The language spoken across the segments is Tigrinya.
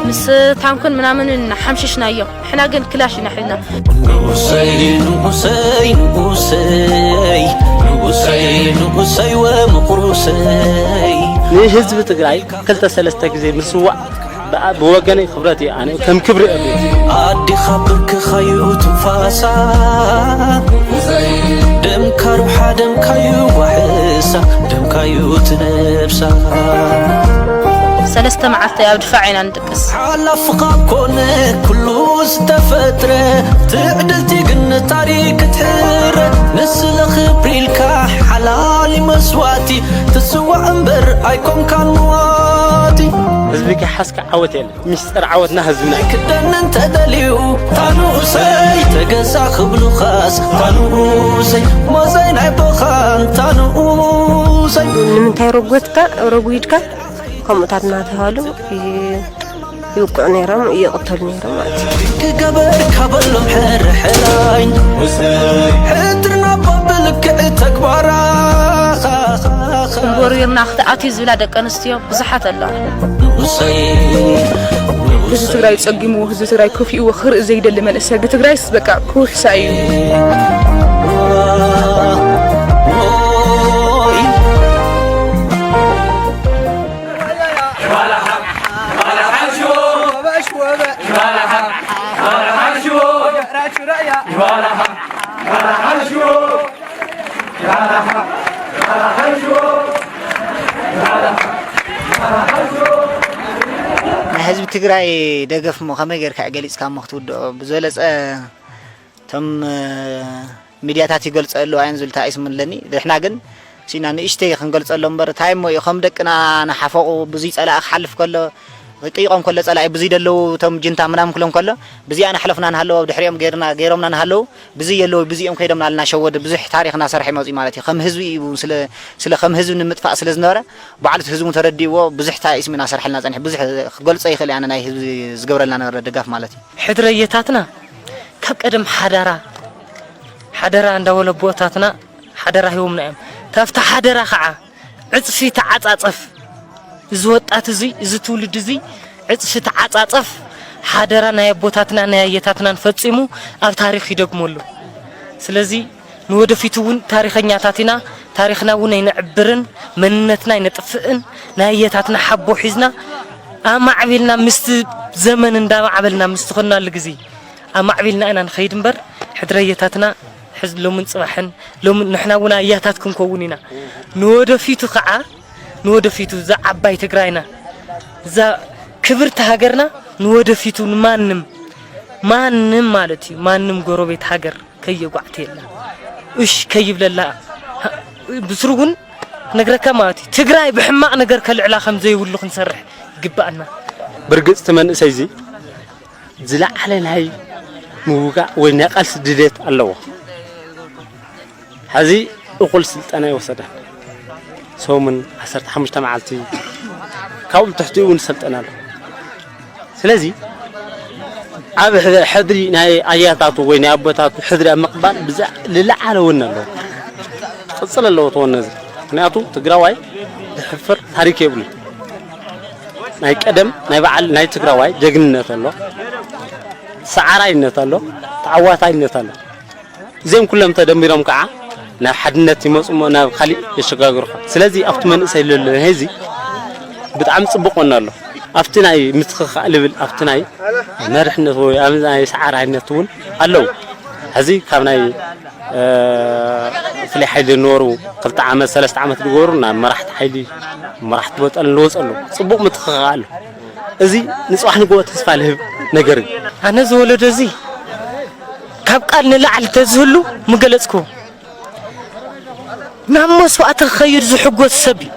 ምስ ታንክን ምናምንን ሓምሽሽናዮ። ንሕና ግን ክላሽ ኢና ሒዝና። ንኡሰይ ንኡሰይ ንኡሰይ ንኡሰይ ንኡሰይ ወምቑሩሰይ። ንህዝቢ ትግራይ ክልተ ሰለስተ ግዜ ምስዋእ ብኣ-፣ ብወገነይ ክብረት እዩ። ኣነ ከም ክብሪ እየ። ኣዴኻ ብርክኻዩ ትንፋሳ፣ ደምካ ሩሓ ደምካዩ ዋሕሳ፣ ደምካዩ ትነብሳ። ሰለስተ መዓልቲ ኣብ ድፋዕ ኢና ንድቅስ። ሓላፍኻ ኮነ ኩሉ ዝተፈጥረ፣ ትዕድልቲ ግን ታሪክ ትሕረ። ንስለ ክብሪ ኢልካ ሓላል መስዋእቲ፣ ትስዋእ እምበር ኣይኮንካን መዋቲ። ህዝቢ ከይሓዝካ ዓወት የለን። ሚስጥር ዓወትና ህዝብና እዩ። ክደን እንተደልዩ ታንኡሰይ፣ ተገዛ ክብሉኻስ ታንኡሰይ፣ ሞዘይ ናይ ቦኻን ታንኡሰይ። ንምንታይ ረጎትካ፣ ረጉድካ? ከምኡታት እናተባሃሉ ይ-፣ ይውቅዑ ነይሮም፣ ይቕተሉ ነይሮም ማለት እዩ። ክገበር ካበሎም ሕርሕራይ፣ ሕድርና በብልክዕ ተግባራ። እምቦርቢርና ክትኣትዩ ዝብላ ደቂ ኣንስትዮ ብዙሓት ኣለዋ። ንኡሰይ፣ ህዝቢ ትግራይ ጸጊምዎ፣ ህዝቢ ትግራይ ከፊእዎ ክርኢ ዘይደሊ መንእሰይ ትግራይስ በቃ ክውሕሳ እዩ። ናይ ህዝቢ ትግራይ ደገፍ እሞ ከመይ ጌርካ ገሊጽካ እሞ ክትውድኦ ብዝበለጸ እቶም ሚድያታት ይገልጸሉ ኣየን ዝብል ተኣይስም ኣለኒ። ንሕና ግን ሲና ንእሽተይ ክንገልጸሉ እምበር፣ እንታይ እሞ እዩ፣ ከም ደቅና ናሓፈቑ፣ ብዙይ ጸላኢ ክሓልፍ ከሎ፣ ቅይቆም ከሎ ጸላኢ ብዙይ ደለዉ፣ እቶም ጅንታ ምናምን ክሎም ከሎ፣ ብዚኣ ናሕለፍና ንሃለዎ፣ ኣብ ድሕሪኦም ጌርና፣ ጌሮምና ንሃለዉ፣ ብዙይ የለዉ፣ ብዙይ እዮም ከይዶምና፣ ልናሸወደ ብዙሕ ታሪኽ እናሰርሐ ይመጽኡ ማለት እዩ። ከም ህዝቢ እዩ፣ ስለ፣ ስለ ከም ህዝቢ ንምጥፋእ ስለ ዝነበረ፣ ባዕሉ እቲ ህዝቢ ተረዲእዎ፣ ብዙሕ ታሪኽ ስም እናሰርሐልና ጸኒሑ፣ ብዙሕ ክገልጾ ይኽእል እየ፣ ኣነ ናይ ህዝቢ ዝገብረልና ነበረ ድጋፍ ማለት እዩ። ሕድረየታትና ካብ ቀደም ሓዳራ፣ ሓደራ እንዳበሉ ኣቦታትና ሓደራ ሂቦምና እዮም። ካብቲ ሓደራ ከዓ ዕፅፊ ተዓፃፀፍ። እዚ ወጣት እዚ፣ እዚ ትውልድ እዚ ዕፅፊ ተዓፃፀፍ፣ ሓደራ ናይ ኣቦታትና ናይ ኣየታትናን ፈፂሙ ኣብ ታሪኽ ይደግሞ ኣሎ። ስለዚ ንወደፊቱ እውን ታሪኸኛታት ኢና። ታሪኽና እውን ኣይነዕብርን፣ መንነትና ኣይነጥፍእን። ናይ ኣየታትና ሓቦ ሒዝና ኣማዕቢልና ምስቲ ዘመን እንዳማዕበልና ምስ ዝኾንናሉ ግዜ ኣማዕቢልና ኢና ንኸይድ እምበር፣ ሕድረየታትና ሕዚ ሎምን ጽባሕን፣ ሎሚ ንሕና እውን ኣያታት ክንከውን ኢና። ንወደፊቱ ከዓ፣ ንወደፊቱ እዛ ዓባይ ትግራይና፣ እዛ ክብርቲ ሃገርና፣ ንወደፊቱ ንማንም፣ ማንም ማለት እዩ፣ ማንም ጎረቤት ሃገር ከየጓዕተየላ፣ እሽ ከይብለላ፣ ብስሩ እውን ነግረካ ማለት እዩ። ትግራይ ብሕማቕ ነገር ከልዕላ ከም ዘይብሉ ክንሰርሕ ይግባኣና። ብርግጽ እቲ መንእሰይ እዚ ዝለዓለ ናይ ምውጋእ ወይ ናይ ቃልሲ ድሌት ኣለዎ። ሕዚ እኹል ስልጠና ይወሰደ። ሰሙን ዓሰርተ ሓሙሽተ መዓልቲ፣ ካብኡ ትሕቲኡ እውን ሰልጠና ኣሎ። ስለዚ ኣብ ሕድ-፣ ሕድሪ ናይ ኣያታቱ ወይ ናይ ኣቦታቱ ሕድሪ ኣብ ምቕባል ብዛ-፣ ዝለዓለ ወነ ኣለዎ። ቅጽል ኣለዎ እቲ ወነ እዚ። ምኽንያቱ ትግራዋይ ዝሕፍር ታሪክ የብሉን። ናይ ቀደም ናይ በዓል ናይ ትግራዋይ ጀግንነት ኣሎ፣ ሰዓራይነት ኣሎ፣ ተዓዋታይነት ኣሎ። እዚኦም ኩሎም ተደሚሮም ከዓ ናብ ሓድነት ይመፁ እሞ ናብ ካሊእ የሸጋግሩኻ። ስለዚ ኣብቲ መንእሰይ ዘሎ ህዚ ብጣዕሚ ፅቡቅ ወነ ኣሎ። ኣብቲ ናይ ምትኽኻእ ልብል ኣብቲ ናይ መርሕነት ወይ ኣብ ናይ ሰዓራይነት እውን ኣለዉ። ሕዚ ካብ ናይ፣ እ፣ ፍሉይ ሓይሊ ዝነበሩ ክልተ ዓመት ሰለስተ ዓመት ዝገበሩ ናብ መራሕቲ ሓይሊ መራሕቲ ወጠን ዝወፀ ኣለዉ። ፅቡቅ ምትኽኻእ ኣሎ። እዚ ንፅባሕ ንግሆ ተስፋ ልህብ ነገር እዩ። ኣነ ዝወለዶ እዚ ካብ ቃል ንላዕሊ ተዝህሉ ምገለጽኩ። ናብ መስዋእቲ ክኸይድ ዝሕጎስ ሰብ እዩ።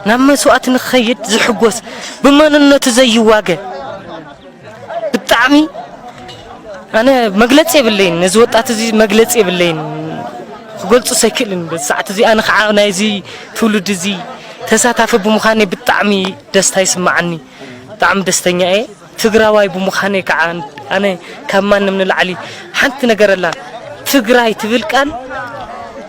ናብ መስዋእቲ ንክኸይድ ዝሕጎስ፣ ብመንነቱ ዘይዋገ። ብጣዕሚ ኣነ መግለጺ የብለይን፣ ነዚ ወጣት እዚ መግለጺ የብለይን፣ ክገልጹ ኣይክእልን። በዚ ሰዓት እዚ ኣነ ከዓ ናይዚ ትውልድ እዚ ተሳታፊ ብምዃነይ ብጣዕሚ ደስታ ይስምዓኒ። ብጣዕሚ ደስተኛ እየ። ትግራዋይ ብምዃነይ ከዓ ኣነ ካብ ማንም ንላዕሊ ሓንቲ ነገር ኣላ። ትግራይ ትብል ቃል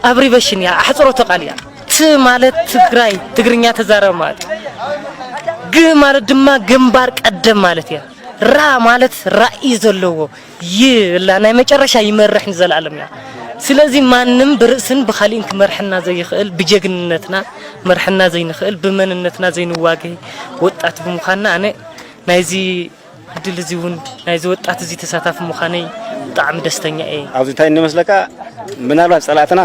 ኣብሪበሽን እያ፣ ኣሕፅሮተ ቃል እያ። ት ማለት ትግራይ፣ ትግርኛ ተዛረብ ማለት። ግ ማለት ድማ ግንባር ቀደም ማለት እያ። ራ ማለት ራእይ ዘለዎ፣ ይ እላ ናይ መጨረሻ ይመርሕ ንዘለኣለም እያ። ስለዚ ማንም ብርእስን ብኻሊእን ክመርሐና ዘይኽእል፣ ብጀግንነትና መርሐና ዘይንኽእል፣ ብመንነትና ዘይንዋገ ወጣት ብምዃንና ኣነ ናይዚ ዕድል እዚ እውን ናይዚ ወጣት እዚ ተሳታፊ ምዃነይ ብጣዕሚ ደስተኛ እየ። ኣብዚ እንታይ እንመስለካ፣ ምናልባት ጸላእትና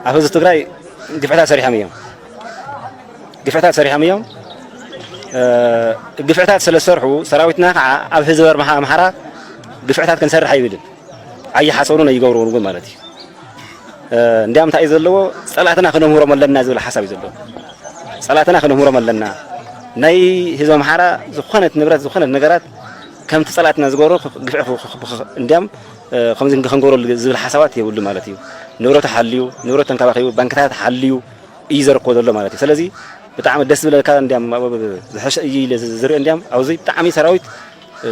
ኣብ ህዝቢ ትግራይ ግፍዕታት ሰሪሖም እዮም። ግፍዕታት ሰሪሖም እዮም። እ፣ ግፍዕታት ስለ ዝሰርሑ ሰራዊትና ከዓ ኣብ ህዝቢ ኣምሓ-፣ ኣምሓራ ግፍዕታት ክንሰርሕ ኣይብልን። ኣይሓሰቡን ኣይገብሩን እውን ማለት እዩ። እ፣ እንዲያም እንታይ እዩ ዘለዎ? ጸላእትና ክነምህሮም ኣለና ዝብል ሓሳብ እዩ ዘለዎ። ጸላእትና ክነምህሮም ኣለና። ናይ ህዝቢ ኣምሓራ ዝኾነት ንብረት፣ ዝኾነት ነገራት ከምቲ ጸላእትና ዝገብሮ ግፍዒ ኽ-፣ ኽ-፣ ኽ-፣ እንዲያም፣ እ፣ ከምዚ ክንገብረሉ ዝብል ሓሳባት የብሉ ማለት እዩ። ንብረቱ ሓልዩ፣ ንብረቱ ተንከባኺቡ፣ ባንክታት ሓልዩ እዩ ዘረክቦ ዘሎ ማለት እዩ። ስለዚ ብጣዕሚ ደስ ዝብለካ እንዲያም፣ ኣብ-፣ ዝሐሸ እዩ ኢለ ዝ-፣ ዝርኢ እንዲያም፣ ኣብዚ ብጣዕሚ ሰራዊት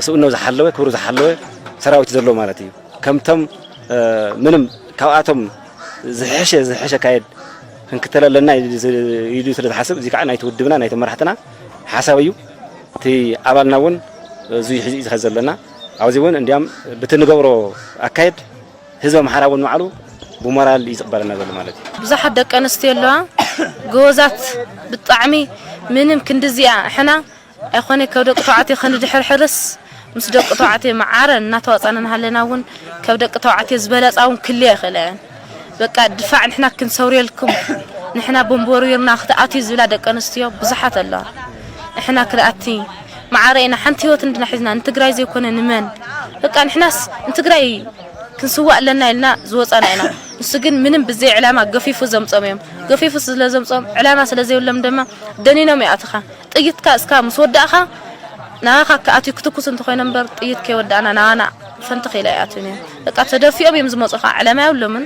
ስእኖ ዝሓለወ፣ ክብሩ ዝሓለወ ሰራዊት ዘሎ ማለት እዩ። ከምቶም፣ እ፣ ምንም ካብኣቶም ዝሐሸ፣ ዝሐሸ ኣካየድ ክንክተል ኣለና ኢሉ ዝ-፣ ኢሉ ስለ ዝሓስብ፣ እዚ ከዓ ናይቲ ውድብና፣ ናይቲ መራሕትና ሓሳብ እዩ። እቲ ኣባልና እውን እዙይ ሒዙ እዩ ዝኸድ ዘለና። ኣብዚ እውን እንዲያም ብቲ ንገብሮ ኣካየድ ህዝቢ ኣምሓራ እውን ባዕሉ ብሞራል እዩ ዝቕበለና ዘሎ ማለት እዩ። ብዙሓት ደቂ ኣንስትዮ ኣለዋ፣ ጎበዛት ብጣዕሚ፣ ምንም ክንድዚኣ ሕና ኣይኮነ ካብ ደቂ ተባዕትዮ ከንድሕርሕርስ ምስ ደቂ ተባዕትዮ መዓረ እናተዋፃና እናሃለና እውን ካብ ደቂ ተባዕትዮ ዝበለፃ እውን ክልያ ይኽእላ እየን። በቃ ድፋዕ ንሕና ክንሰውርየልኩም፣ ንሕና ቦምብ ወርዊርና ክትኣትዩ ዝብላ ደቂ ኣንስትዮ ብዙሓት ኣለዋ። ንሕና ክንኣቲ መዓረ ኢና፣ ሓንቲ ህይወት እንድና ሒዝና ንትግራይ ዘይኮነ ንመን? በቃ ንሕናስ ንትግራይ ክንስዋእ ኣለና ኢልና ዝወፃና ኢና። ንሱ ግን ምንም ብዘይ ዕላማ ገፊፉ ዘምፆም እዮም። ገፊፉ ስለ ዘምፆም ዕላማ ስለ ዘይብሎም ድማ ደኒኖም ይኣትኻ። ጥይትካ እስካ ምስ ወዳእኻ ናባኻ ክኣትዩ ክትኩስ እንተኾይኖም እምበር ጥይት ከይወዳእና ናባና ፈንትኽ ኢላ ይኣትውን እዮም። በቃ ተደፊኦም እዮም ዝመፁኻ፣ ዕላማ የብሎምን።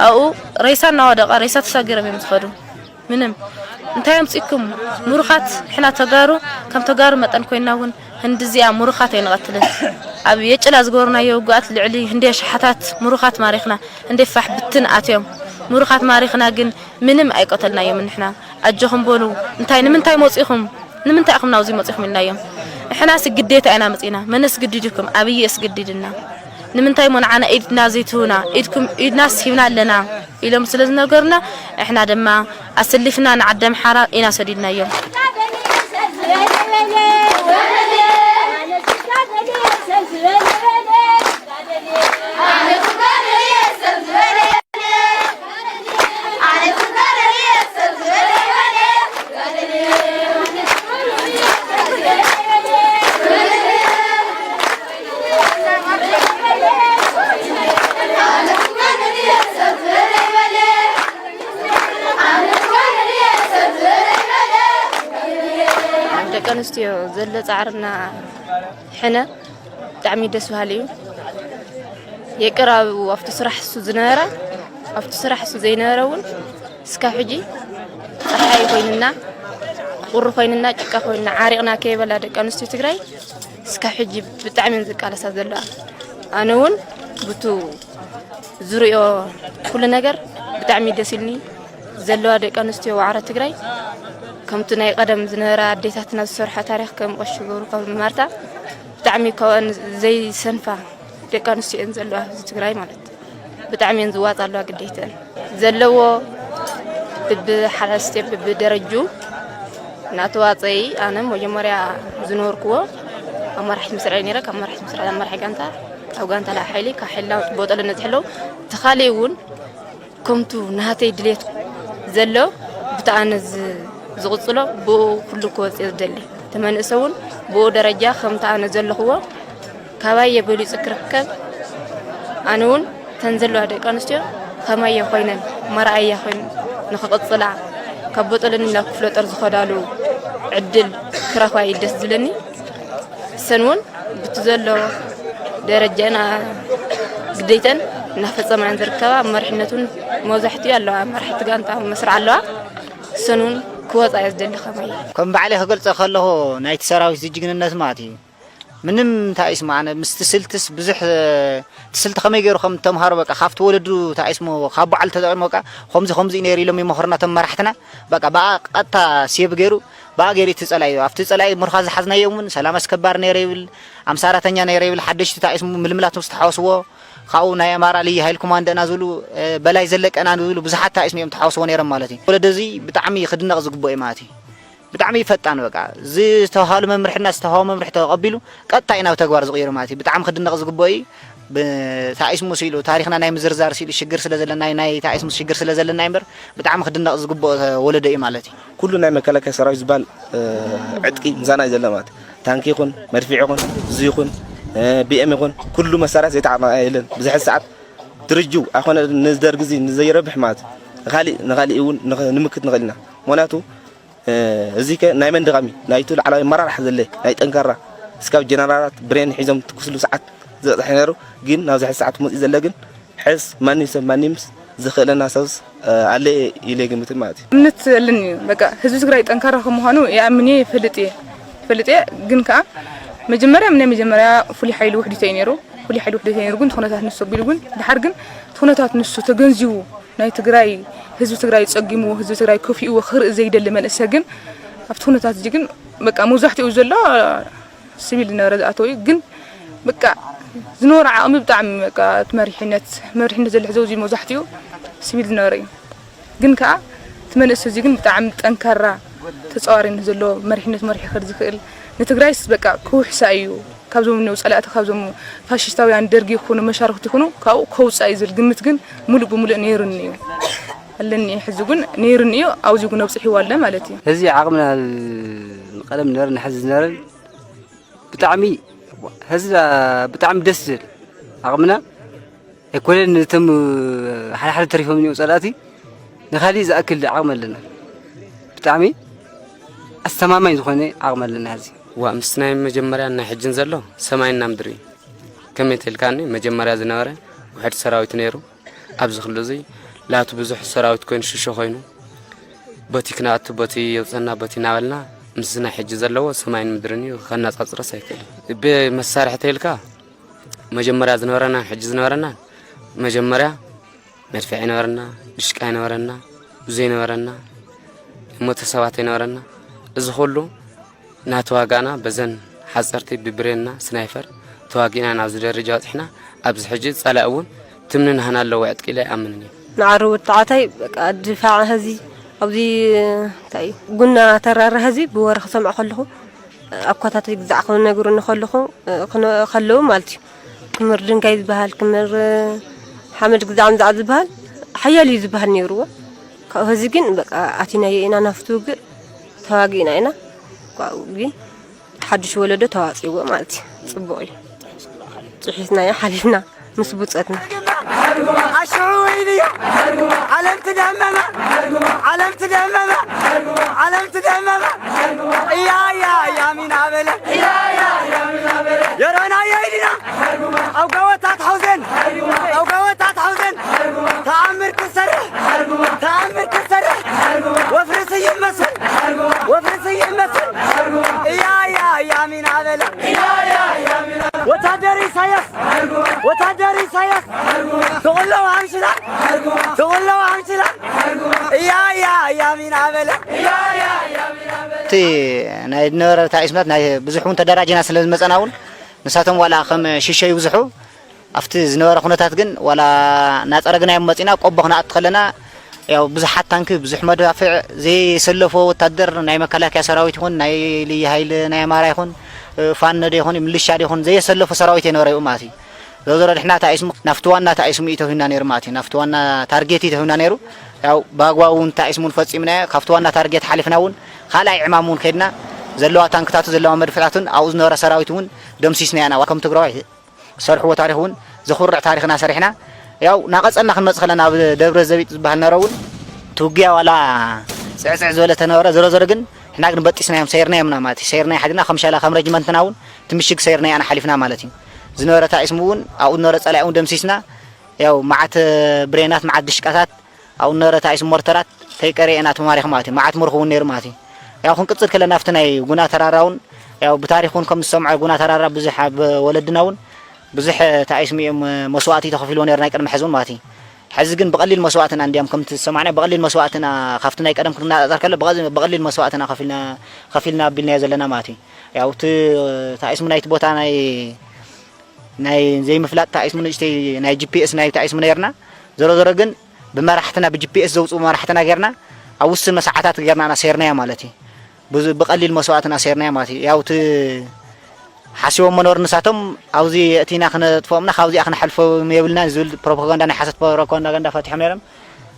ኣብኡ ሬሳ እናወደቐ ሬሳ ተሳጊሮም እዮም ዝኸዱ። ምንም እንታይ ኣምፂእኩም ምሩኻት ንሕና ተጋሩ ከም ተጋሩ መጠን ኮይና እውን ህንዲ እዚኣ ምሩኻት ኣይንቐትልን። ኣብ የጭላ ዝገበርናዮ ውግኣት ልዕሊ ህንዲ ኣሽሓታት ምሩኻት ማሪኽና፣ ህንዲ ፋሕ ብትን ኣትዮም ምሩኻት ማሪኽና ግን ምንም ኣይቀተልናዮም ንሕና። ኣጆኹም በሉ እንታይ ንምንታይ መፂኹም ንምንታይ ኢኹም ናብዚ መፂኹም ኢልናዮም። ንሕናስ ግዴታ ኢና መፂና መን ኣስገዲዱኩም ኣብይ ኣስገዲድና። ንምንታይ እሞ ንዓና ኢድና ዘይትህቡና ኢድኩም ኢድናስ ሂብና ኣለና ኢሎም ስለ ዝነገሩና ንሕና ድማ ኣሰሊፍና ንዓዲ ኣምሓራ ኢና ሰዲድናዮም። ደቂ ኣንስትዮ ዘሎ ፃዕርና ሕነ ብጣዕሚ ደስ በሃሊ እዩ። የቅር ኣብ ኣብቲ ስራሕ እሱ ዝነበረ ኣብቲ ስራሕ እሱ ዘይነበረ እውን እስካብ ሕጂ ፀሓይ ኮይንና ቁሪ ኮይንና ጭቃ ኮይንና ዓሪቕና ከይበላ ደቂ ኣንስትዮ ትግራይ እስካብ ሕጂ ብጣዕሚ እየን ዝቃለሳ ዘለዋ። ኣነ እውን ብቱ ዝሪኦ ኩሉ ነገር ብጣዕሚ ደስ ኢልኒ። ዘለዋ ደቂ ኣንስትዮ ዋዕሮ ትግራይ ከምቲ ናይ ቀደም ዝነበራ ኣዴታትና ዝሰርሖ ታሪኽ ከም ቀሺ ገብሩ ካብ ማርታ ብጣዕሚ ካብኣን ዘይሰንፋ ደቂ ኣንስትዮ እየን ዘለዋ ህዝቢ ትግራይ ማለት ብጣዕሚ እየን ዝዋፃ ኣለዋ ግዴተን ዘለዎ ብብሓደ ስቴፕ ብብደረጁ እናተዋፀኢ ኣነ መጀመርያ ዝነበርክዎ ኣመራሒት ምስራዕ ነይረ ካብ መራሒት ምስራዕ ኣመራሒ ጋንታ ካብ ጋንታ ላ ሓይሊ ካብ ሓይልና ቦጠለ ነፅሕለው ተኻሊእ እውን ከምቱ ናሃተይ ድሌት ዘሎ ብቲ ኣነ ዝ-፣ ዝቕጽሎ ብኡ ኩሉ ክወጽእ ዝደሊ እቲ መንእሰ እውን ብኡ ደረጃ ከምቲ ኣነ ዘለኽዎ ካባየ በሊጹ ክርከብ ኣነ እውን ተን ዘለዋ ደቂ ኣንስትዮ ከማየ ኮይነን መርኣያ ኮይን ንኽቕጽላ ካብ ቦጠለኒ ናብ ክፍለ ጦር ዝኸዳሉ ዕድል ክረኽባ እዩ ደስ ዝብለኒ። እሰን እውን ብቲ ዘሎ ደረጃና ግዴተን እናፈጸማ እየን ዝርከባ። ኣብ መሪሕነት እውን መብዛሕትኡ ኣለዋ። መራሕቲ ጋንታ መስርዕ ኣለዋ። እሰን እውን ክወፃ እየ ዝደሊ ከመይ ከም ባዕለይ ክገልፀ ከለኹ ናይቲ ሰራዊት ዝጅግንነት ማለት እዩ። ምንም እንታይ ስማ ኣነ ምስቲ ስልትስ ብዙሕ እቲ ስልቲ ከመይ ገይሩ ከም ተምሃሮ በቃ ካብቲ ወለዱ እንታይ ስሞ ካብ በዓል ተጠቂሞ በቃ ከምዚ ከምዚ እዩ ነይሩ ኢሎም ይመኽሩና እቶም መራሕትና። በቃ ብኣ ቀጥታ ሴብ ገይሩ ብኣ ገይሩ እቲ ፀላኢ ኣብቲ ፀላኢ ምርኳ ዝሓዝናዮም እውን ሰላም ኣስከባሪ ነይረ ይብል ኣምሳራተኛ ነይረ ይብል ሓደሽቲ እንታይ ስሙ ምልምላት ምስ ተሓወስዎ ካብኡ ናይ ኣማራ ልዩ ሃይል ኮማንዶ ኢና ዝብሉ በላይ ዘለቀ ኢና ዝብሉ ብዙሓት እንታይ ስሙ እዮም ተሓወስዎ ነይሮም ማለት እዩ። ወለዶ እዚ ብጣዕሚ ክድነቕ ዝግብኦ እዩ ማለት እዩ። ብጣዕሚ ፈጣን በቃ ዝተባሃሉ መምርሕና ዝተባሃወ መምርሒ ተቐቢሉ ቀጥታ እዩ ናብ ተግባር ዝቕይሩ ማለት እዩ። ብጣዕሚ ክድነቕ ዝግብኦ እዩ። ብታኢስሙ ሲሉ ታሪኽና ናይ ምዝርዛር ሲሉ ሽግር ስለ ዘለና ናይ ታኢስሙ ሽግር ስለ ዘለና እምበር ብጣዕሚ ክድነቕ ዝግብኦ ወለዶ እዩ ማለት እዩ። ኩሉ ናይ መከላከያ ሰራዊት ዝበሃል ዕጥቂ ምሳና እዩ ዘሎ ማለት እዩ። ታንኪ ይኹን መድፍዕ ይኹን እዚ ይኹን ቢኤም ይኹን ኩሉ መሳርያ ዘይተዓቕና የለን። ብዝሕ ሰዓት ድርጅው ኣይኮነ ንደርጊ እዚ ንዘይረብሕ ማለት እዩ። ንካሊእ ንካሊእ እውን ንምክት ንኽእል ኢና። ምክንያቱ እዚ ከ ናይ መን ድኻም እዩ? ናይቱ ላዕላዊ ኣመራርሓ ዘለ ናይ ጠንካራ እስካብ ጀነራላት ብሬን ሒዞም ትኩስሉ ሰዓት ዝበፅሐ ነይሩ። ግን ናብዚ ሕዚ ሰዓት መፅኡ ዘለ ግን ሕስ ማንም ሰብ ማንም ዝኽእለና ሰብስ ኣለ ኢለ ግምትን ማለት እዩ። እምነት ኣለኒ እዩ። በቃ ህዝቢ ትግራይ ጠንካራ ከም ምዃኑ ይኣምን እየ፣ ይፈልጥ እየ፣ ይፈልጥ እየ። ግን ከዓ መጀመርያ ናይ መጀመርያ ፍሉይ ሓይሊ ውሕዲት እዩ ነይሩ። ፍሉይ ሓይሊ ውሕዲት እዩ ነይሩ። ግን እቲ ኩነታት ንሱ ኣቢሉ ግን ድሓር ግን እቲ ኩነታት ንሱ ተገንዚቡ ናይ ትግራይ ህዝቢ ትግራይ ፀጊምዎ ህዝቢ ትግራይ ከፊእዎ ክርኢ ዘይደሊ መንእሰ ግን ኣብቲ ኩነታት እዚ ግን በቃ መብዛሕትኡ ዘሎ ስቪል ዝነበረ ዝኣተወ እዩ። ግን በቃ ዝነበሮ ዓቕሚ ብጣዕሚ በቃ እቲ መሪሕነት መሪሕነት ዘሎ ሕዚ እዚ መብዛሕትኡ ስቪል ዝነበረ እዩ። ግን ከዓ እቲ መንእሰ እዚ ግን ብጣዕሚ ጠንካራ ተፃዋሪነት ዘለዎ መሪሕነት መሪሑ ክኸድ ዝኽእል ንትግራይስ በቃ ክውሕሳ እዩ። ካብዞም ነው ፀላእቲ ካብዞም ፋሽስታውያን ደርጊ ይኹኑ መሻርክቲ ይኹኑ ካብኡ ከውፃእ እዩ ዝብል ግምት ግን ሙሉእ ብሙሉእ ነይሩኒ እዩ ኣለኒ። ሕዚ እውን ነይሩኒ እዩ ኣብዚ እውን ኣብፅሒዎ ኣለ ማለት እዩ። እዚ ዓቕምና ንቀደም ዝነበረን ንሕዚ ዝነበረን ብጣዕሚ ሕዚ ብጣዕሚ ደስ ዝብል ዓቕምና ኣይኮነን ነቶም ሓደ ሓደ ተሪፎም እኒኦ ፀላእቲ ንካሊእ ዝኣክል ዓቕሚ ኣለና። ብጣዕሚ ኣስተማማኝ ዝኾነ ዓቕሚ ኣለና ሕዚ። ዋ ምስ ናይ መጀመርያን ናይ ሕጅን ዘሎ ሰማይና ምድሪ እዩ። ከመይ ተልካኒ መጀመርያ ዝነበረ ውሕድ ሰራዊት ነይሩ። ኣብዚ ክሉ እዚ ላቱ ብዙሕ ሰራዊት ኮይኑ ሽሾ ኮይኑ በቲ ክነኣቱ በቲ የውፀና በቲ እናበልና ምስዚ ናይ ሕጂ ዘለዎ ሰማይን ምድርን እዩ። ከነፃፅረስ ኣይክእልን። ብመሳርሒ ተይልካ መጀመርያ ዝነበረናን ሕጂ ዝነበረናን መጀመርያ መድፍዕ ይነበረና፣ ድሽቃ ይነበረና፣ ኡዚ ይነበረና፣ ሞተ ሰባት ይነበረና። እዚ ኩሉ እናተዋጋእና በዘን ሓፀርቲ ብብሬንና ስናይፐር ተዋጊእና ናብዚ ደረጃ በፂሕና። ኣብዚ ሕጂ ፀላኢ እውን ትምንናህና ኣለዎ ዕጥቂ ኢለ ኣይኣምንን እየ። ንዓሪ ወተዓታይ በቃ ድፋዕ ሀዚ ኣብዚ እንታይ እዩ ጉና ተራራ ሀዚ ብወረ ክሰምዖ ከለኹ ኣኳታት ግዛዕ ክነግሩኒ ከለኹ ከለዉ ማለት እዩ ክምር ድንጋይ ዝበሃል ክምር ሓመድ ግዛዕ ምዛዕ ዝበሃል ሓያል እዩ ዝበሃል ነይርዎ። ካብኡ ሀዚ ግን በቃ ኣቲናዮ ኢና ናብቲ ውግእ ተዋጊእና ኢና። ካብኡ ግን ሓዱሽ ወለዶ ተዋፂዎ ማለት እዩ። ፅቡቕ እዩ። ጭሒስናዮ ሓሊፍና ምስ ብፀትና። ኣሽዑ ወይንዮ ዓለም ትደመመ ዓለም ትደመመ ዓለም ትደመመ እያ እያ እያ ሚና በለ የሮና የይድና ኣብ ገወታት ሓውዘን ኣብ ገወታት ሓውዘን ተኣምር ክሰርሕ ተኣምር ክሰርሕ ወፍሪ ስይም መስል ወፍሪ ስይም መስል እያ እያ እያ ሚና በለ ወታደር ኢሳያስ ወታደር ኢሳያስ ትቕለው ኣምሽላ ትቕለው ኣምሽላ እያ እያ እያ ሚና በለ እቲ ናይ ዝነበረ ታኢስምታት ናይ ብዙሕ እውን ተደራጅና ስለ ዝመፀና እውን ንሳቶም ዋላ ከም ሽሸ ይብዝሑ ኣብቲ ዝነበረ ኩነታት ግን ዋላ እናፀረግናዮም መፂና ቆቦ ክነኣቱ ከለና ያው ብዙሓት ታንኪ ብዙሕ መዳፍዕ ዘየሰለፎ ወታደር ናይ መከላከያ ሰራዊት ይኹን ናይ ልዩ ሃይል ናይ ኣማራ ይኹን ፋኖ ዶ ይኹን ምልሻ ዶ ይኹን ዘየሰለፎ ሰራዊት የነበረ ይኡ ማለት እዩ። ዞሮ ዞሮ ድሕና ታኢስሙ ናፍቲ ዋና ታኢስሙ እዩ ተውሂና ነይሩ ማለት እዩ። ናፍቲ ዋና ታርጌት እዩ ተውሂና ነይሩ። ያው ብኣግባቡ እውን ታኢስሙ እውን ፈፂምናዮ ካብቲ ዋና ታርጌት ሓሊፍና እውን ካልኣይ ዕማም እውን ከይድና ዘለዋ ታንክታቱ ዘለዋ መድፍታቱን ኣብኡ ዝነበረ ሰራዊት እውን ደምሲስናዮ ኢና ከም ትግራዋይ ዝሰርሕዎ ታሪኽ እውን ዘኹርዕ ታሪኽ ኢና ሰሪሕና። ያው ናቐፀልና ክንመፅእ ከለና ኣብ ደብረ ዘቢጥ ዝበሃል ነበረ እውን እቲ ውግያ ዋላ ፅዕፅዕ ዝበለ ተነበረ። ዞሮ ዞሮ ግን ንሕና ግን በጢስናዮም ሰይርናዮም ኢና ማለት እዩ። ሰይርናዮ ሓዲግና ከም ሻላ ከም ረጅመንትና እውን እቲ ምሽግ ሰይርናዮ ኢና ሓሊፍና ማለት እዩ። ዝነበረ ታኢስሙ እውን ኣብኡ ዝነበረ ፀላኢ እውን ደምሲስና ያው መዓት ብሬናት መዓት ድሽቃታት ኣብኡ ነበረ ታይስ ሞርተራት ተይቀረኤና ተማሪኽ ማለት እዩ። መዓት ምርኽቡ ነይሩ ማለት እዩ። ያው ክንቅጽል ከለና ኣብቲ ናይ ጉና ተራራ እውን ያው ብታሪኽ እውን ከም ዝሰምዖ ጉና ተራራ ብዙሕ ኣብ ወለድና እውን ብዙሕ ታይስ ሚኦም መስዋእቲ ተኸፊልዎ ነይሩ ናይ ቅድሚ ሕዚ እውን ማለት እዩ። ሕዚ ግን ብቐሊል መስዋእትና እንዲያም ከምቲ ዝሰማዕና ብቐሊል መስዋእትና ካብቲ ናይ ቀደም ክንነጻጸር ከሎ ብቐ- ብቐሊል መስዋእትና ከፊልና ከፊልና ኣቢልናዮ ዘለና ማለት እዩ። ያው እቲ ታይስሙ ናይቲ ቦታ ናይ ናይ ዘይምፍላጥ ታይስሙ ንእሽተይ ናይ ጂ ፒ ኤስ ናይ ታይስሙ ነይርና። ዞሮ ዞሮ ግን ብመራሕትና ብ ጂ ፒ ኤስ ዘውፅኡ መራሕትና ጌርና ኣብ ውስን መሰዓታት ጌርና ኣሰይርናያ ማለት እዩ። ብዙ ብቐሊል መስዋእትን ኣሰይርናያ ማለት እዩ። ያው እቲ ሓሲቦም መኖር ንሳቶም ኣብዚ የእቲና ክነጥፍኦምና ካብዚኣ ክነሓልፎም የብልና ዝብል ፕሮፓጋንዳ ናይ ሓሰት ፕሮፓጋንዳ ፈቲሖም ነይሮም።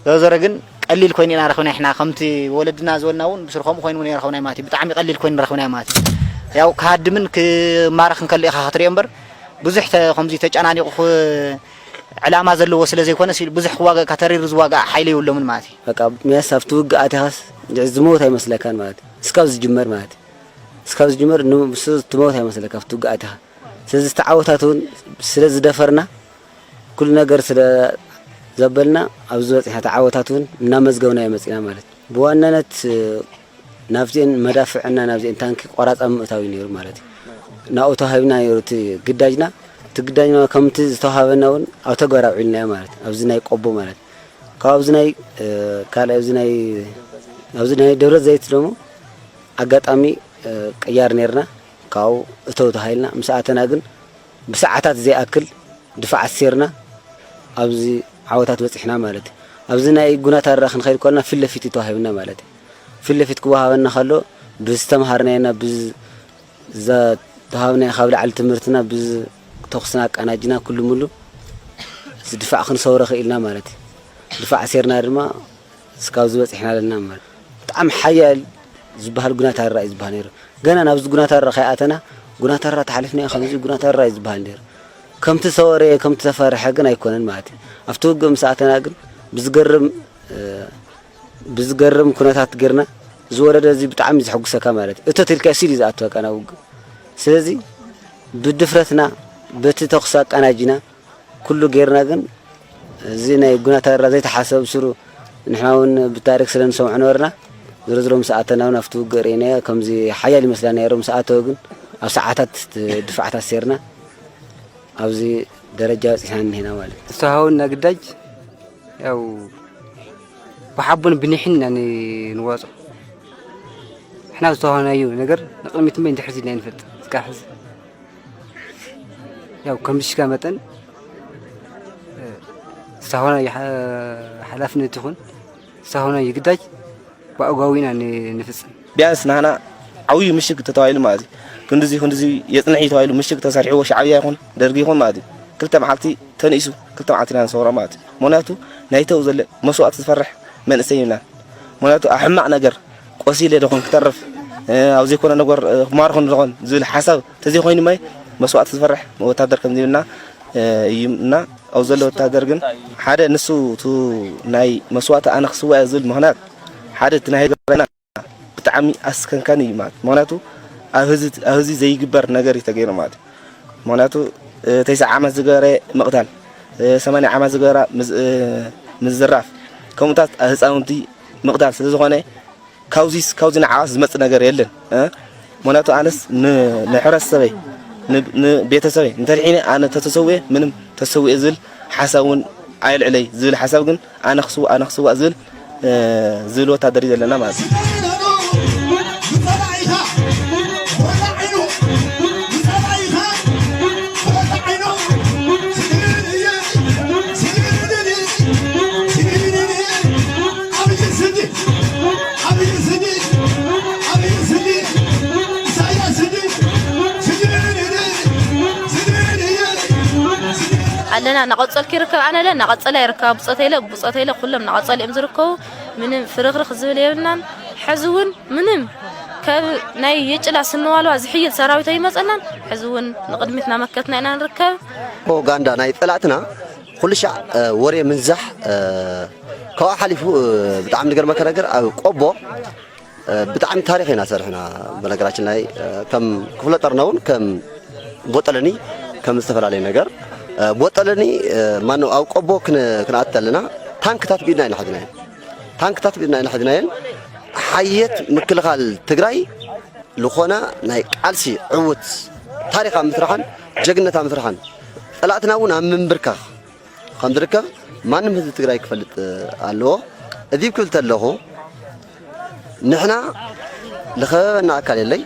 ዞሮ ዞሮ ግን ቀሊል ኮይኑ ኢና ረኽብና ኢሕና ከምቲ ወለድና ዝበልና እውን ብስር ከምኡ ኮይኑ እውን ረኽብና ማለት እዩ። ብጣዕሚ ቀሊል ኮይኑ ረኽብና ማለት እዩ። ያው ክሃድምን ክማረኽን ከሎ ኢኻ ክትሪኦ እምበር ብዙሕ ተ- ከምዚ ተጨናኒቑ ክ- ዕላማ ዘለዎ ስለ ዘይኮነ ሲ- ብዙሕ ክዋጋእ ከተሪሩ ዝዋጋእ ሓይሊ የብሎምን ማለት እዩ። በቃ ሚያስ ኣብቲ ውግእ ኣቲኻስ ዝሞት ኣይመስለካን ማለት እዩ። እስካብ ዝጅመር ማለት እዩ። እስካብ ዝጅመር ን- ምስ ትሞት ኣይመስለካ ኣብቲ ውግእ ኣቲኻ። ስለዚ ዝተዓወታት እውን ስለ ዝደፈርና ኩሉ ነገር ስለ ዘበልና ኣብዚ በፂሕና ተዓወታት እውን እናመዝገብና መፂና ማለት እዩ። ብዋናነት ናብዚአን መዳፍዕና ናብዚአን ታንኪ ቆራፃ ምእታው እዩ ነይሩ ማለት እዩ። ናብኡ ተዋሂብና ነይሩ እቲ ግዳጅና። እቲ ግዳጅና ከምቲ ዝተዋሃበና እውን ኣብ ተግባር ኣውዒልናዮ ማለት እዩ። ኣብዚ ናይ ቆቦ ማለት እዩ። ካብ ኣብዚ ናይ ካልኣይ ኣብዚ ናይ ኣብዚ ናይ ደብረ ዘይት ደግሞ ኣጋጣሚ ቅያር ነይርና። ካብኡ እተው ተሃይልና ምስ ኣተና ግን ብሰዓታት ዘይኣክል ድፋዕ ኣሲርና ኣብዚ ዓወታት በፂሕና ማለት እዩ። ኣብዚ ናይ ጉናታራ ክንኸይድ ከለና ፊት ለፊት እዩ ተዋሂብና ማለት እዩ። ፊት ለፊት ክወሃበና ከሎ ብዝተምሃርናዮና ብዝተዋሃብናዮ ካብ ላዕሊ ትምህርትና ብተኩስና ኣቃናጅና ኩሉ ሙሉ እዚ ድፋዕ ክንሰውረ ክኢልና ማለት እዩ። ድፋዕ ኣሲርና ድማ እስካብ ዝበፂሕና ኣለና እምበር ብጣዕሚ ሓያል ዝበሃል ጉናታራ እዩ ዝበሃል ነይሩ። ገና ናብዚ ጉናታራ ከይኣተና ጉናታራ ተሓሊፍና ከምዚ ጉናታራ እዩ ዝበሃል ነይሩ። ከምቲ ዝተወረየ ከምቲ ዝተፈርሐ ግን ኣይኮነን ማለት እዩ። ኣብቲ ውግእ ምስ ኣተና ግን ብዝገርም ብዝገርም ኩነታት ጌርና ዝወረደ እዚ ብጣዕሚ ዘሐጉሰካ ማለት እዩ። እቶት ኢልካ ሲል እዩ ዝኣትወካ ናብ ውግእ። ስለዚ ብድፍረትና በቲ ተኩስ ኣቃናጅና ኩሉ ጌርና ግን እዚ ናይ ጉናታራ ዘይተሓሰብ ስሩ ንሕና እውን ብታሪክ ስለ ንሰምዖ ነበርና። ዝሮ ዝሮ ምስ ኣተና እውን ኣብቲ ውግእ ርኢናዮ ከምዚ ሓያል ይመስላ ነይሩ ምስ ኣተወ ግን ኣብ ሰዓታት ድፋዓት ኣሲርና ኣብዚ ደረጃ በፂሕና እኒሄና ማለት እዩ። ዝተዋሃበና ግዳጅ ያው ብሓቦን ብኒሕን ኢና ን- ንዋፅኦ። ንሕና ዝተዋሃናዮ ነገር ንቕድሚት እምበር ንድሕሪት ኢልና ኣይንፈልጥ። እስካብ ሕዚ ያው ከም ብሽካ መጠን ዝተዋሃናዮ ሓ- ሓላፍነት ይኹን ዝተዋሃናዮ ግዳጅ ብኣግባቡ ኢና ን- ንፍፅም። ቢያንስ ናህና ዓብዩ ምሽግ ተተባሂሉ ማለት እዩ። ክንድዚ ክንድዚ የፅንሕ እዩ ተባሂሉ ምሽግ ተሰሪሕዎ ሻዕብያ ይኹን ደርጊ ይኹን ማለት እዩ። ክልተ መዓልቲ ተንኢሱ ክልተ መዓልቲ ኢና ንሰውሮ ማለት እዩ። ምክንያቱ ናይተው ዘለ መስዋእቲ ዝፈርሕ መንእሰይ ይብላን። ምክንያቱ ኣብ ሕማቕ ነገር ቆሲለ ደኾን ክተርፍ ኣብ ዘይኮነ ነገር ክማርኹን ደኾን ዝብል ሓሳብ ተዘይኮይኑ ማይ መስዋእቲ ዝፈርሕ ወታደር ከም ዘይብልና እዩ እና ኣብ ዘሎ ወታደር ግን ሓደ ንሱ እቲ ናይ መስዋእቲ ኣነ ክስዋእ ዝብል ምክንያት ሓደ እቲ ናይ ገበና ብጣዕሚ ኣስከንካኒ እዩ ማለት ምክንያቱ ኣብ ህዝቢ ዘይግበር ነገር እዩ ተገይሩ ማለት እዩ። ምክንያቱ ተስዓ ዓመት ዝገበረ ምቕታል፣ ሰማንያ ዓመት ዝገበራ ምዝራፍ፣ ከምኡታት ህፃውንቲ ምቕታል ስለ ዝኾነ ካብዚስ ካብዚ ንዓባስ ዝመፅእ ነገር የለን። ምክንያቱ ኣነስ ንሕብረተሰበይ ንቤተሰበይ እንተድሒነ ኣነ ተተሰውኤ ምንም ተሰውኤ ዝብል ሓሳብ እውን ኣየልዕለይ ዝብል ሓሳብ ግን ኣነ ክስዋእ ኣነ ክስዋእ ዝብል ዝብል ወታደር እዩ ዘለና ማለት እዩ። ኣለና እናቐጸልኩ ይርከብ ኣነ ለ እናቐጸለ ይርከብ ብጾተይ ለ ብጾተይ ለ ኩሎም እናቐጸሉ እዮም ዝርከቡ። ምንም ፍርኽርኽ ዝብል የብልናን። ሕዚ እውን ምንም ካብ ናይ የጭላ ስንዋልዋ ዝሕይል ሰራዊት ኣይመጸናን። ሕዚ እውን ንቕድሚት እናመከትና ኢና ንርከብ። ፕሮፓጋንዳ ናይ ጸላእትና ኩሉ ሻዕ ወሬ ምንዛሕ ካብኡ ሓሊፉ ብጣዕሚ ዝገርመካ ነገር ኣብ ቆቦ ብጣዕሚ ታሪኽ ኢና ሰሪሕና። በነገራችን ላይ ከም ክፍለ ጦርና እውን ከም ቦጠለኒ ከም ዝተፈላለየ ነገር ቦጠለኒ ማነው ኣብ ቆቦ ክን- ክንኣቲ ኣለና ታንክታት ብኢድና ኢና ሒዝናየን። ታንክታት ብኢድና ኢና ሒዝናየን። ሓየት ምክልኻል ትግራይ ዝኾነ ናይ ቃልሲ ዕውት ታሪኽ ኣብ ምስራሕን ጀግንነት ኣብ ምስራሕን ጸላእትና እውን ኣብ ምንብርካኽ ከም ዝርከብ ማንም ህዝቢ ትግራይ ክፈልጥ ኣለዎ። እዚ ክብል ተለኹ ንሕና ልኸበበና ኣካል የለይ፣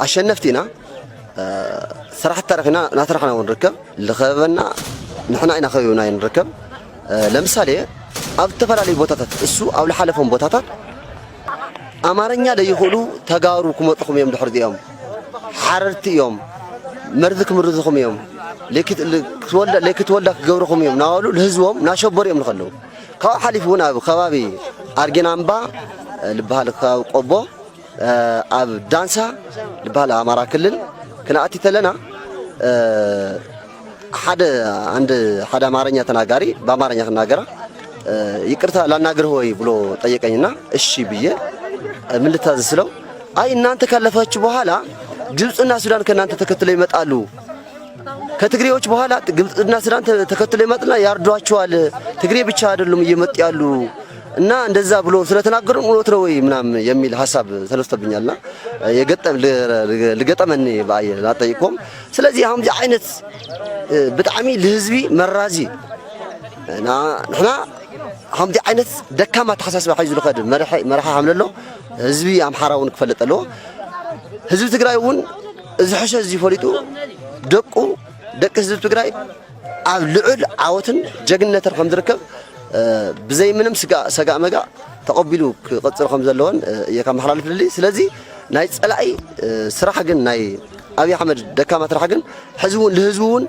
ኣሸነፍቲ ኢና። ስራሕቲ ታሪኽና እናሰራሕና እውን ንርከብ። ልኸበበና ንሕና ኢና ከቢብና ንርከብ። ለምሳሌ ኣብ ዝተፈላለዩ ቦታታት እሱ ኣብ ዝሓለፎም ቦታታት ኣማርኛ ለይኽእሉ ተጋሩ ክመፁኹም እዮም ድሕር እዚኦም ሓረርቲ እዮም፣ መርዚ ክምርዝኹም እዮም፣ ለይክትወልዳ ክገብርኹም እዮም እናበሉ ንህዝቦም እናሸበሩ እዮም ንኸለዉ። ካብኡ ሓሊፉ እውን ኣብ ከባቢ ኣርጌናምባ ልበሃል ከባቢ ቆቦ ኣብ ዳንሳ ልበሃል ኣማራ ክልል ክንኣቲ ተለና ሓደ አንድ ሓደ አማርኛ ተናጋሪ በአማርኛ ክናገራ ይቅርታ ላናግርህ ወይ ብሎ ጠየቀኝና እሺ ብዬ ምን ልታዘዝ ስለው አይ እናንተ ካለፋችሁ በኋላ ግብፅና ሱዳን ከእናንተ ተከትለው ይመጣሉ። ከትግሬዎች በኋላ ግብፅና ሱዳን ተከትለው ይመጡና ያርዷቸዋል። ትግሬ ብቻ አይደሉም እየመጡ ያሉ እና እንደዛ ብሎ ስለተናገሩን እውነት ነው ወይ ምናምን የሚል ሀሳብ ተነስቶብኛልና ልገጠመኒ ብኣየ ላጠይቆም። ስለዚህ ከምዚ ዓይነት ብጣዕሚ ልህዝቢ መራዚ ንሕና ከምዚ ዓይነት ደካማ ኣተሓሳስባ ሒዙ ዝኸድ መራሒ ከም ዘሎ ህዝቢ ኣምሓራ እውን ክፈልጥ ኣለዎ። ህዝቢ ትግራይ እውን እዚ ሕሸ እዚ ፈሊጡ ደቁ ደቂ ህዝቢ ትግራይ ኣብ ልዑል ዓወትን ጀግንነትን ከም ዝርከብ ብዘይ ምንም ስጋእ ሰጋእ መጋእ ተቐቢሉ ክቐፅል ከም ዘለዎን እየ ከመሓላልፍ ደሊ። ስለዚ ናይ ፀላኢ ስራሕ ግን ናይ ኣብይ ኣሕመድ ደካማ ስራሕ ግን ሕዚ እውን ንህዝቡ እውን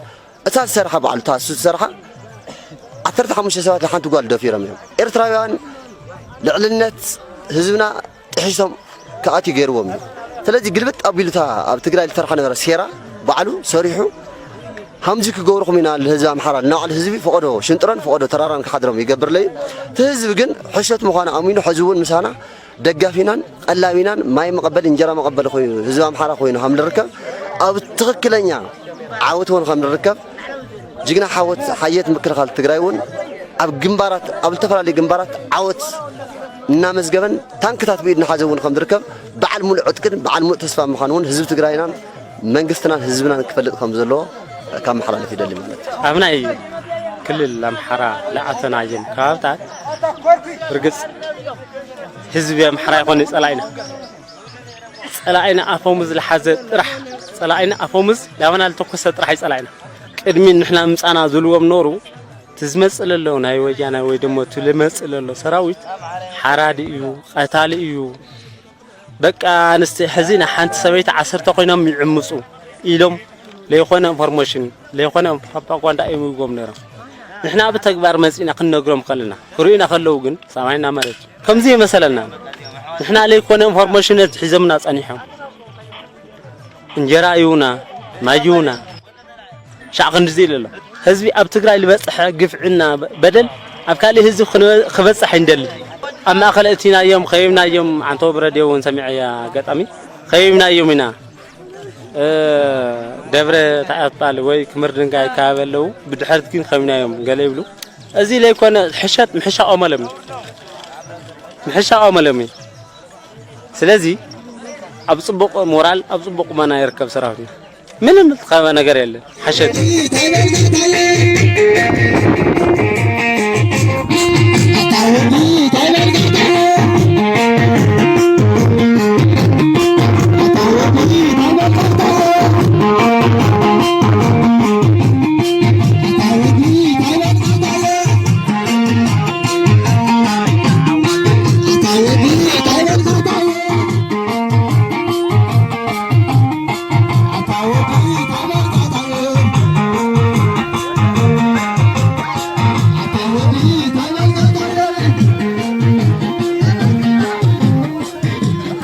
እታ ዝሰርሓ በዓሉ እታ እሱ ዝሰርሓ ዓሰርተ ሓሙሽተ ሰባት ንሓንቲ ጓል ደፊሮም እዮም። ኤርትራውያን ልዕልነት ህዝብና ጥሒሶም ክኣትዩ ገይርዎም እዩ። ስለዚ ግልብጥ ኣቢሉ እታ ኣብ ትግራይ ዝተርሓ ነበረ ሴራ ባዕሉ ሰሪሑ ሃምዚ ክገብርኹም ኢና ንህዝቢ ኣምሓራ ንባዕሉ ህዝቢ ፈቐዶ ሽንጥሮን ፈቐዶ ተራራን ክሓድሮም ይገብርለዩ። እቲ ህዝቢ ግን ሕሸት ምዃኑ ኣሚኑ ሕዚ እውን ምሳና ደጋፊናን ቀላቢናን ማይ መቐበል እንጀራ መቐበል ኮይኑ ህዝቢ ኣምሓራ ኮይኑ ከም ንርከብ ኣብ ትኽክለኛ ዓወት እውን ከም ንርከብ ጅግና ሓወት ሓየት ምክልኻል ትግራይ እውን ኣብ ግንባራት ኣብ ዝተፈላለዩ ግንባራት ዓወት እናመዝገበን ታንክታት ብኢድ እናሓዘ እውን ከም ዝርከብ በዓል ሙሉእ ዕጥቅን በዓል ሙሉእ ተስፋ ምዃኑ እውን ህዝቢ ትግራይናን መንግስትናን ህዝብናን ክፈልጥ ከም ዘለዎ ካብ መሓላለፍ ይደሊ ማለት እዩ። ኣብ ናይ ክልል ኣምሓራ ዝኣተናየን ከባብታት ርግፅ ህዝቢ ኣምሓራ ይኾነ ፀላኢና ፀላኢና ኣፈሙዝ ዝሓዘ ጥራሕ ፀላኢና ኣፈሙዝ ላበና ዝተኮሰ ጥራሕ ይፀላኢና ቅድሚ ንሕና ምፃና ዝብልዎም ኖሩ እቲ ዝመፅእ ለሎ ናይ ወያናይ ወይ ደሞ እቲ ዝመፅእ ለሎ ሰራዊት ሓራዲ እዩ፣ ቀታሊ እዩ። በቃ ኣንስቲ ሕዚ ንሓንቲ ሰበይቲ ዓሰርተ ኮይኖም ይዕምፁ ኢሎም ለይኮነ ኢንፎርሜሽን ለይኮነ ፕሮፓጋንዳ እዮም ይጎም ነይሮም። ንሕና ብተግባር መፂእና ክንነግሮም ከለና ክርእዩና ከለዉ ግን ሰማይና መሬት ከምዚ የመሰለና። ንሕና ለይኮነ ኢንፎርሜሽን ሒዞምና ፀኒሖም እንጀራ ይሁና ማይ ይሁና ሻዕ ክንድዚ ኢሉ ኣሎ። ህዝቢ ኣብ ትግራይ ዝበፅሐ ግፍዕና በደል ኣብ ካሊእ ህዝቢ ክበፅሕ ኣይንደልን። ኣብ ማእኸል እቲናዮም ኸይብናዮም ዓንተቦ ብረድዮ እውን ሰሚዐያ ኣጋጣሚ ኸይብናዮም ኢና ደብረ ታያትባል ወይ ክምር ድንጋይ ይከባቢ ኣለዉ ብድሕርት ግን ኸይብናዮም ገለ ይብሉ። እዚ ለይኮነ ሕሸት ምሕሻ ቆመሎም እዩ። ምሕሻ ቆመሎም እዩ። ስለዚ ኣብ ፅቡቕ ሞራል ኣብ ፅቡቕ ቁመና ይርከብ ሰራዊትና። ምንም ዝኸበ ነገር የለን። ሓሸት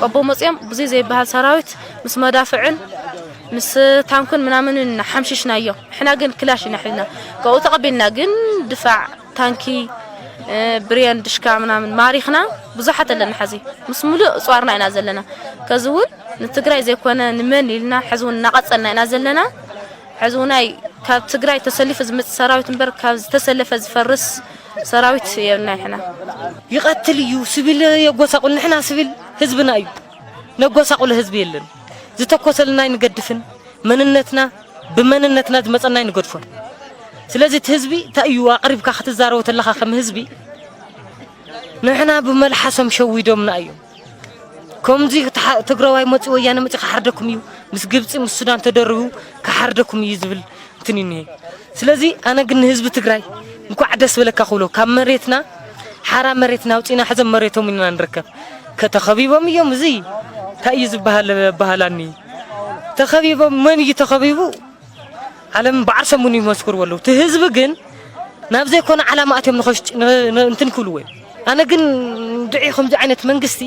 ቆቦ መፅኦም ብዙይ ዘይበሃል ሰራዊት ምስ መዳፍዕን ምስ ታንኩን ምናምንን ሓምሽሽናዮ። ንሕና ግን ክላሽ ኢና ሒዝና ካብኡ ተቐቢልና ግን ድፋዕ ታንኪ ብሬን ድሽካ ምናምን ማሪኽና ብዙሓት ኣለና። ሕዚ ምስ ሙሉእ እፅዋርና ኢና ዘለና። ከዚ እውን ንትግራይ ዘይኮነ ንመን ኢልና ሕዚ እውን እናቐፀልና ኢና ዘለና። ሕዚ እውን ኣይ ካብ ትግራይ ተሰሊፉ ዝመፅእ ሰራዊት እምበር ካብ ዝተሰለፈ ዝፈርስ ሰራዊት የብልና ይሕና። ይቐትል እዩ፣ ስቪል የጎሳቁል። ንሕና ስቪል ህዝብና እዩ፣ ነጎሳቁሎ ህዝቢ የለን። ዝተኮሰልና ኣይንገድፍን። መንነትና፣ ብመንነትና ዝመጸና ኣይንገድፎን። ስለዚ እቲ ህዝቢ እንታይ እዩ ኣቕሪብካ ክትዛረቦ ተለኻ ከም ህዝቢ፣ ንሕና ብመልሓሶም ሸዊዶምና እዮም። ከምዚ ትሓ-፣ ትግራዋይ መፂኡ ወያነ መፂኡ ክሓርደኩም እዩ፣ ምስ ግብፂ ምስ ሱዳን ተደርቡ ክሓርደኩም እዩ ዝብል እንትን እዩ እኒሄ። ስለዚ ኣነ ግን ንህዝቢ ትግራይ እንኳዕ ደስ በለካ ክብሎ፣ ካብ መሬትና ሓራ መሬትና ኣውፂና ሕዘም መሬቶም ኢና ንርከብ። ከተኸቢቦም እዮም፣ እዚ እንታይ እዩ ዝበሃል በሃላኒ። ተኸቢቦም፣ መን እዩ ተኸቢቡ? ዓለም በዓል ሰሙን ይመስክርዎ ኣለዉ። እቲ ህዝቢ ግን ናብ ዘይኮነ ዓላማ ኣትዮም ንኸሽ-፣ ን-፣ ን-፣ እንትን ክብልዎ እዮም። ኣነ ግን ድዒ ከምዚ ዓይነት መንግስቲ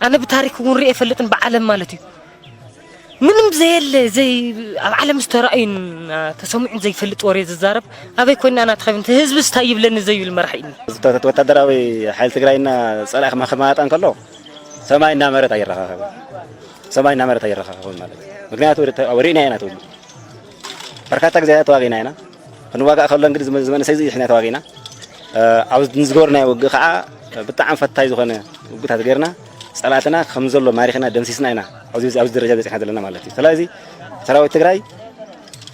ኣነ ብታሪክ እውን ሪኤ ይፈልጥን ብዓለም ማለት እዩ። ምንም ዘየለ፣ ዘይ-፣ ኣብ ዓለም ዝተራእዩን ተሰሚዑን ዘይፈልጥ ወሬ ዝዛረብ ኣበይ ኮይና ኢና ተኸቢብና? እቲ ህዝብስ እንታይ ይብለኒ ዘይብል መራሒ እኒ። ወታደራዊ ሓይሊ ትግራይና ጸላኢ ከማ-፣ ከማጣ እንከሎ ሰማይና መሬት ኣይረኻኸብን። ሰማይና መሬት ኣይረኻኸብን ማለት እዩ። ምክንያቱ ርተ-፣ ርኢና ኢና ትብሉ። በርካታ ግዜታት ተዋጊና ኢና። ክንዋጋእ ከሎ እንግዲህ ዝመ-፣ ዝመንሰይ እዚ ይሕና ተዋጊና። እ፣ ኣብ ዝገበርናዮ ውግእ ከዓ ብጣዕሚ ፈታኝ ዝኾነ ውግእታት ገይርና ጸላእትና ከም ዘሎ ማሪኽና ደምሲስና ኢና ኣብዚ፣ ኣብዚ ደረጃ በፂሕና ዘለና ማለት እዩ። ስለዚ ሰራዊት ትግራይ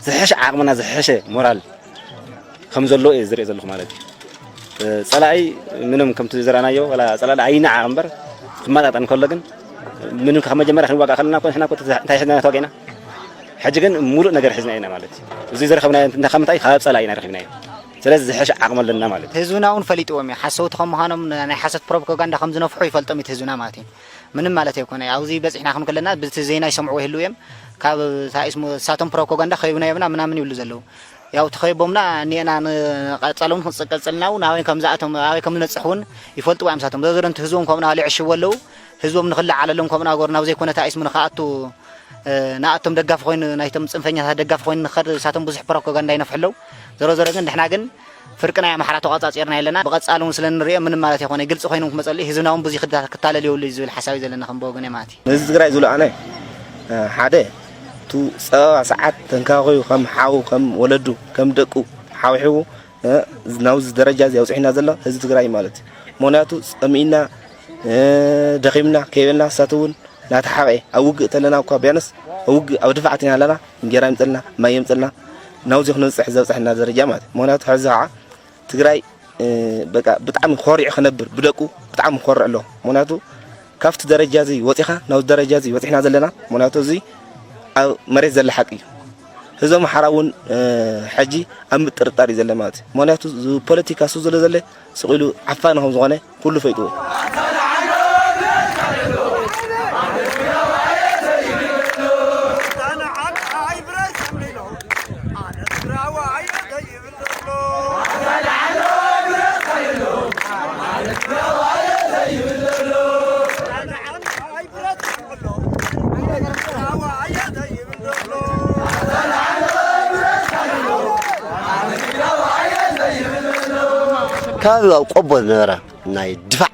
ዝሐሸ ዓቕምና ዝሐሸ ሞራል ከም ዘሎ እየ ዝርኢ ዘለኹ ማለት እዩ። እ፣ ጸላኢ ምንም ከምቲ ዝረኣናዮ፣ ዋላ ጸላኢ ኣይነዓቕ እምበር፣ ክመጣጠን ከሎ ግን ምንም ካብ መጀመርያ ክንዋጋእ ከለና እኮ ንሕና እኮ እንታይ ሒዝና ተዋጊእና? ሕጂ ግን ሙሉእ ነገር ሒዝና ኢና ማለት እዩ። እዚ ዝረኸብናዮ እንታይ ካብ ምንታይ? ካብ ጸላኢ ኢና ረኺብናዮ። ስለዚ ዝሕሽ ዓቕሚ ኣለና ማለት እዩ። ህዝብና እውን ፈሊጥዎም እዩ። ሓሰውቲ ከም ምዃኖም ናይ ሓሶት ፕሮፓጋንዳ ከም ዝነፍሑ ይፈልጦም እዩ ህዝብና ማለት እዩ። ምንም ማለት ኣይኮነ። ኣብዚ በፂሕና ክንከለና ብቲ ዜና ይሰምዕዎ ይህልው እዮም። ካብ ሳይስ ሞ-፣ ሳቶም ፕሮፓጋንዳ ከይብና የብና ምናምን ይብሉ ዘለዉ። ያው ተኸይቦምና እኒኤና ንቐጸሎም ክንጽቀጽልና እውን ኣበይ ከም ዝኣቶም፣ ኣበይ ከም ዝነጽሕ እውን ይፈልጥዎ እዮም ሳቶም። ዘዞረንቲ ህዝቦም ከምኡ ናበሉ ይዕሽዎ ኣለዉ። ህዝቦም ንኽለዓለሎም ከምኡ ናገሩ ናብ ዘይኮነ ታኢስሙ ንኽኣቱ፣ እ፣ ንኣቶም ደጋፊ ኮይኑ፣ ናይቶም ጽንፈኛታት ደጋፊ ኮይኑ ንኸድ ሳቶም ብዙሕ ፕሮፓጋንዳ ይነፍሑ ኣለዉ። ዞሮ ዞሮ ግን ንሕና ግን ፍርቂ ናይ ኣምሓራ ተቋጻጺርና የለና። ብቐጻሊ እውን ስለ ንሪኦ ምንም ማለት ኣይኮነ። ግልጺ ኮይኑ ክመጸሉ እዩ። ህዝብና እውን ብዙ ክዳ-፣ ክታለል የብሉ እዩ ዝብል ሓሳብ እዩ ዘለና ከም ብወገነይ ማለት እዩ። ንህዝቢ ትግራይ ዝብሎ ኣነ፣ እ፣ ሓደ፣ እቱ ጸበባ ሰዓት ተንካኺቡ ከም ሓው፣ ከም ወለዱ፣ ከም ደቁ ሓውሒቡ፣ እ፣ ናብዚ ደረጃ እዚ ኣውፅሒና ዘሎ ህዝቢ ትግራይ ማለት እዩ። ምኽንያቱ ጸሚእና፣ እ፣ ደኺምና ከይበልና ንሳቶ እውን እናተሓቐ ኣብ ውግእ ተለና እኳ ቢያንስ ኣብ ውግእ ኣብ ድፋዓት ኢና ኣለና። እንጌራ የምፅልና፣ ማይ የምፅልና፣ ናብዚ ክንበፅሕ ዘብፅሐና ደረጃ ማለት እዩ። ምኽንያቱ ሕዚ ከዓ ትግራይ፣ እ፣ በቃ ብጣዕሚ ኮሪዑ ክነብር ብደቁ ብጣዕሚ ክኮርዕ ኣለዎ። ምኽንያቱ ካብቲ ደረጃ እዚ ወፂኻ ናብዚ ደረጃ እዚ በፂሕና ዘለና፣ ምኽንያቱ እዚ ኣብ መሬት ዘሎ ሓቂ እዩ። ህዝቢ ኣምሓራ እውን፣ እ፣ ሕጂ ኣብ ምጥርጣር እዩ ዘሎ ማለት እዩ። ምኽንያቱ እዚ ፖለቲካ እሱ ዘሎ ዘሎ ስቕ ኢሉ ዓፋኒ ከም ዝኾነ ኩሉ ፈይጥዎ እዩ። ከባቢ ኣብ ቆቦ ዝነበረ ናይ ድፋዕ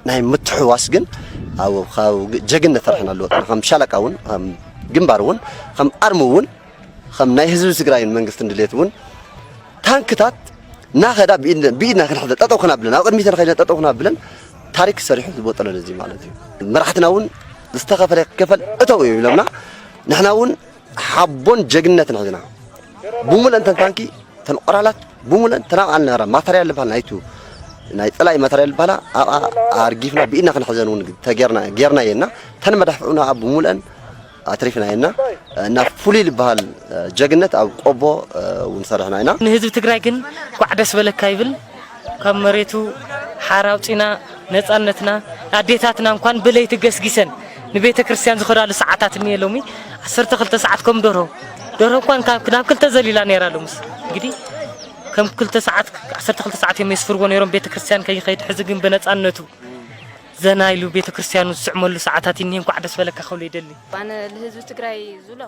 ናይ ምትሕዋስ ግን ኣብ፣ ካብ ጀግነት ተርሕና ኣለዎ። ከም ሻለቃ እውን፣ ከም ግንባር እውን፣ ከም ኣርሚ እውን፣ ከም ናይ ህዝቢ ትግራይን መንግስትን ድሌት እውን ታንክታት እናኸዳ ብኢድ-፣ ብኢድና ክንሕዘ ጠጠው ክናብለን፣ ኣብ ቅድሚተን ኸይደን ጠጠው ክናብለን ታሪክ ሰሪሑ ዝቦጠለን እዚ ማለት እዩ። መራሕትና እውን ዝተኸፈለ ክከፈል እተው እዮም ኢሎምና። ንሕና እውን ሓቦን ጀግንነትን ሒዝና ብሙሉእ እንተን ታንኪ፣ እተን ኦራላት ብሙሉእ እተን ኣብኣ ዝነበራ ማተርያል ዝበሃል ናይቱ ናይ ጸላኢ ማተርያል ዝበሃላ ኣብኣ ኣርጊፍና ብኢድና ክንሕዘን እውን ተጌርና፣ ጌርና እየና። እተን መዳፍዕ እውን ኣብኣ ብሙሉእን ኣትሪፍና እየና። እና ፍሉይ ዝበሃል ጀግነት ኣብ ቆቦ እውን ሰሪሕና ኢና። ንህዝቢ ትግራይ ግን እንኳዕ ደስ በለካ ይብል። ካብ መሬቱ ሓራ ኣውፂና ነፃነትና ኣዴታትና እንኳን ብለይቲ ገስጊሰን ንቤተ ክርስቲያን ዝኸዳሉ ሰዓታት እኒኤ። ሎሚ ዓሰርተ ክልተ ሰዓት ከም ደርሆ፣ ደርሆ እንኳን ካብ፣ ናብ ክልተ ዘሊላ ነይራ። ሎምስ እንግዲህ ከም ክልተ ሰዓት፣ ዓሰርተ ክልተ ሰዓት እዮም የስፍርዎ ነይሮም ቤተ ክርስቲያን ከይኸይድ። ሕዚ ግን ብነፃነቱ ዘና ኢሉ ቤተ ክርስቲያኑ ዝስዕመሉ ሰዓታት እኒሄ። እንኳዕ ደስ በለካ ክብሎ ይደሊ። ኣነ ንህዝቢ ትግራይ ዝብሎ